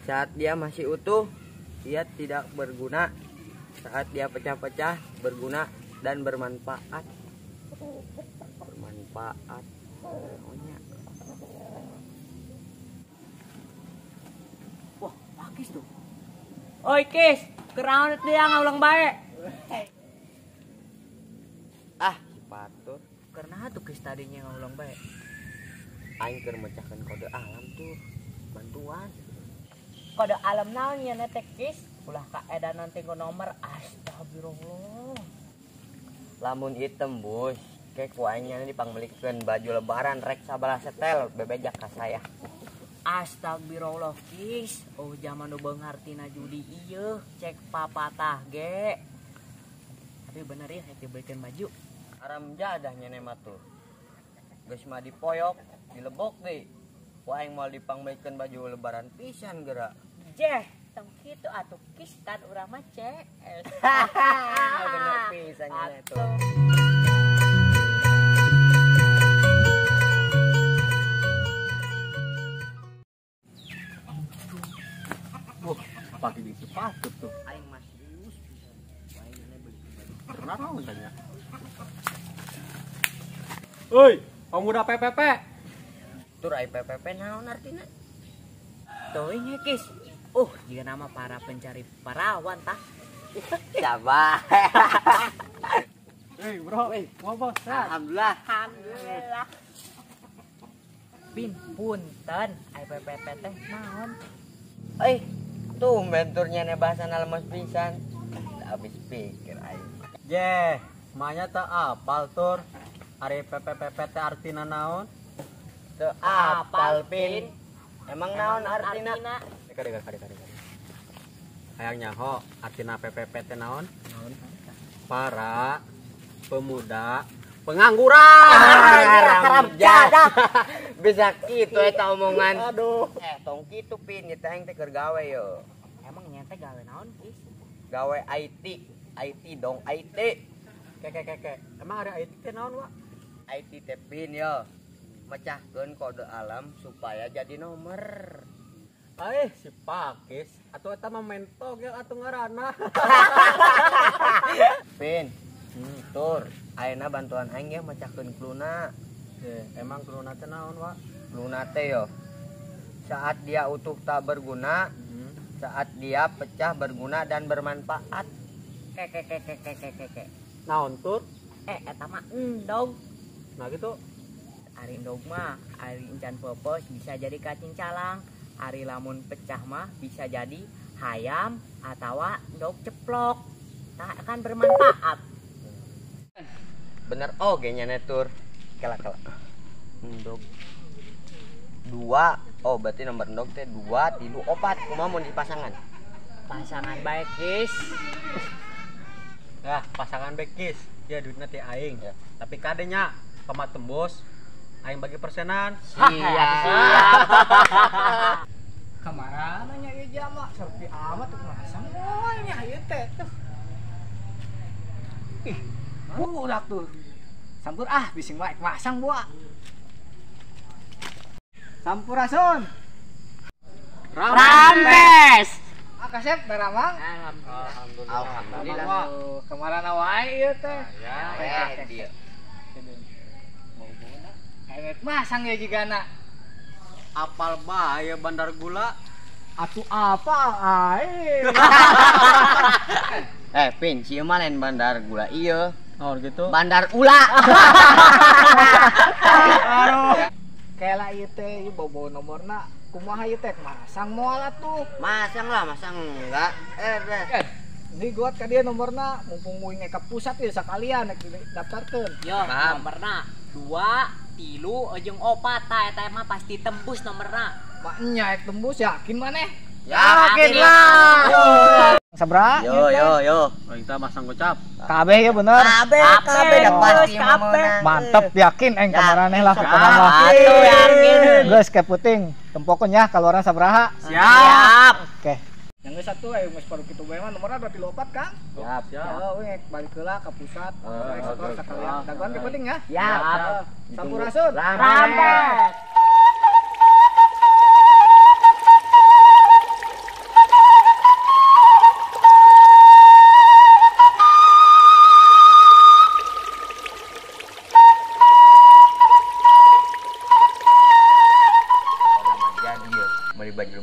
Saat dia masih utuh, dia tidak berguna. Saat dia pecah-pecah, berguna dan bermanfaat. Bermanfaat. Pokoknya. Wah, Pakis tuh. Oi, Kis, keraun dia ngaulang bae. Ah, si Patur. Karena tuh Kis tadinya ngaulang bae. Aing keur mecahkeun kode alam tuh. Bantuan. Kode alam naon nya teh Kis? Ulah kaedanan teh nomor. Astagfirullah. Lamun ieu tembus, ke ku aing nya dipangmelikeun baju lebaran rek sabaraha setel bebejak ka saya. Astagfirullah Kis. Oh zaman nu beunghar tina judi ieu, cek papatah ge. Tapi bener ya rek dibelikeun baju. Haram jadah nya mah tuh. Geus mah dipoyok, dilebok deui. Ku aing moal dipangmelikeun baju lebaran pisan geura. Jeh, tong kitu atuh Kis kan urang mah CS. Bener pisan nya tuh. Wah, pakai di sepatu tuh. Aing mah serius pisan. Ku aing nya beli baju. Kenapa tanya? Oi, pemuda PPP. Tur ai PPP naon artina? Teuing ya Kis. Jika nama para pencari parawan tah. Sabar. Hei bro, mau bos. Alhamdulillah. Alhamdulillah. Pin punten ai PPP teh naon? Eh, tuh benturnya nih bahasana lemes pisan. Habis pikir aing. Jeh, manya teu apal tur. Ari PPP teh artina naon? Teu apal pin. Emang naon artina? Kade. Hayang nyaho artina PPP teh naon? Naon? Para pemuda pengangguran. Haram jadah. Bisa kitu eta omongan. Aduh. Tong kitu pin ieu teh aing teh keur gawe yo. Emang nya teh gawe naon Kis? Gawe IT. IT dong IT. Keke. Emang ada IT teh naon, Wak? IT teh pin yo. Mecahkeun kode alam supaya jadi nomor. Si Pakis atuh eta mah main togel atuh ngaranna. Pin. Tur, ayeuna bantuan aing ya mecahkeun kluna. Emang kluna teh naon, Wak? Kluna teh yo. Saat dia utuh tak berguna, saat dia pecah berguna dan bermanfaat. Keke. Naon tur? Eta mah endog. Nah gitu. Ari endog mah, ari encan peupeus bisa jadi kacing calang. Ari lamun pecah mah bisa jadi hayam atawa endog ceplok. Tak akan bermanfaat. Bener oge nya tur. Kela. Endog 2. Oh, berarti nomor endog teh 2, 3, 4. Kumaha mun dipasangan? Pasangan bae, Kis. Nah, pasangan bae, Kis. Ya duitna teh aing. Ya. Tapi kadenya pama tembus aing bagi persenan. Siap. Kamarana nya ieu jama serpi amat tuh masang moal nya ieu teh tuh. Ih, budak tuh. Sampur ah bising wae masang buah. Sampurasun. Rampes. Ah kasep daramang. Alhamdulillah. Alhamdulillah. Kamarana wae ieu teh. Ya, dia. Ayo masang ya jigana. Apal bae bandar gula. Atuh apa ae. Pin, sieu mah lain bandar gula ieu. Oh gitu. Bandar ula. Aduh. Kela ieu teh ieu bobo nomorna kumaha ieu teh masang moal atuh. Masang lah, masang enggak. Ini guat ka dia nomorna mumpung uing ka pusat ieu sakalian rek daftarkeun. Yo, nomorna 2, 3 jeung 4 tah eta mah pasti tembus nomorna. Maknya tembus yakin maneh? Yakin lah. Sabra? Yo yo yo. Kita masang gocap. Kabeh ya bener. Kabeh kabeh dah pasti meunang. Mantep yakin eng kamaraneh lah pokona mah. Atuh yakin. Geus keputing tempokeun ya kaluaran sabaraha. Siap. Oke. Yang geus satu ayo geus paru kitu bae mah nomorna 24 Kang. Siap. Siap. Oh, balik heula ka pusat. Rek setor sakalian. Dagoan keputing ya. Siap. Sampurasun. Rampes.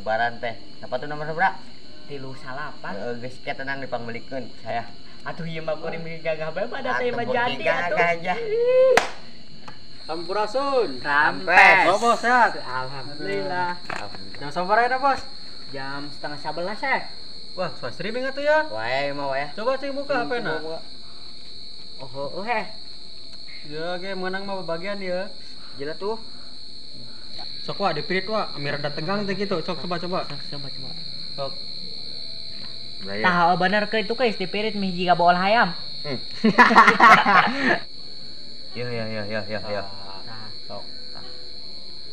Lebaran teh. Sepatu nomor sabaraha? 39. Heeh, geus ke tenang dipangmelikeun saya. Atuh ieu mah kuring gagah bae pada teh mah jadi atuh. Gagah. Sampurasun. Rampes. Oh, bos sehat. Alhamdulillah. Jam sabaraha ya, Bos? Jam 10:30 ya. Wah, suara streaming atuh ya. Wae mah wae. Coba sih buka HP-na. Oh, oh heh. Ya, ge menang mah bagian ya. Jelas tuh. Sok wah dipirit wah, amir rada tegang teh gitu. Sok coba coba. Sok coba coba. Sok. Tah bener ke itu guys dipirit mih jiga bool hayam. Ya ya ya ya ya ya. Nah, sok.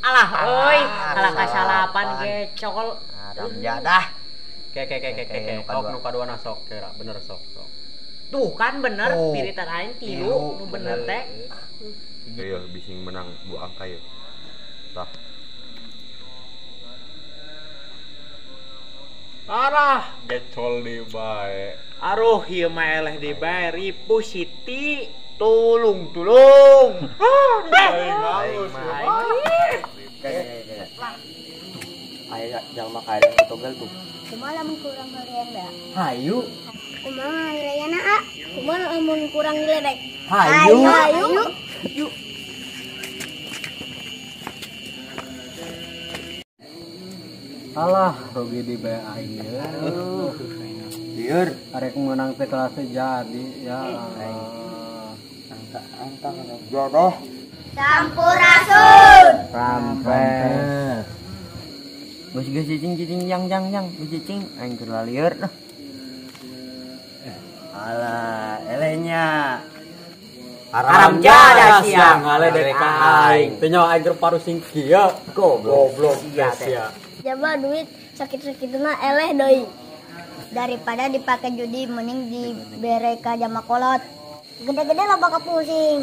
Alah euy, kalah kasalapan gecol. Haram jadah. Ke ke ke ke ke. Sok nu kaduana sok kira bener sok sok. Tuh kan bener piritan aing tilu nu bener teh. Iya, bising menang dua angka ya. Tah. Arah gecol di bae. Aruh ieu mah eleh di bae ripu Siti. Tolong tolong. Aing halus. Ayo jangan makan ayam togel tuh. Kumaha lamun kurang harian da? Hayu. Kumaha harian a? Kumaha lamun kurang diledek? Hayu. Hayu. Yuk. Alah, rugi di bae aing ya. Lieur, arek menang teh kelas jadi ya. Angka angka jodoh. Sampurasun. Rampes. Geus geus cicing cicing jang jang jang, geus cicing aing keur lalieur dah. Alah, elehnya. Haram jadah sia. Ngale dek aing. Teh nyawa aing keur parusing kieu. Goblok. Sia teh. Jaba duit sakit-sakitna eleh deui. Daripada dipake judi mending dibere ka jama kolot. Gede-gede loba ka pusing.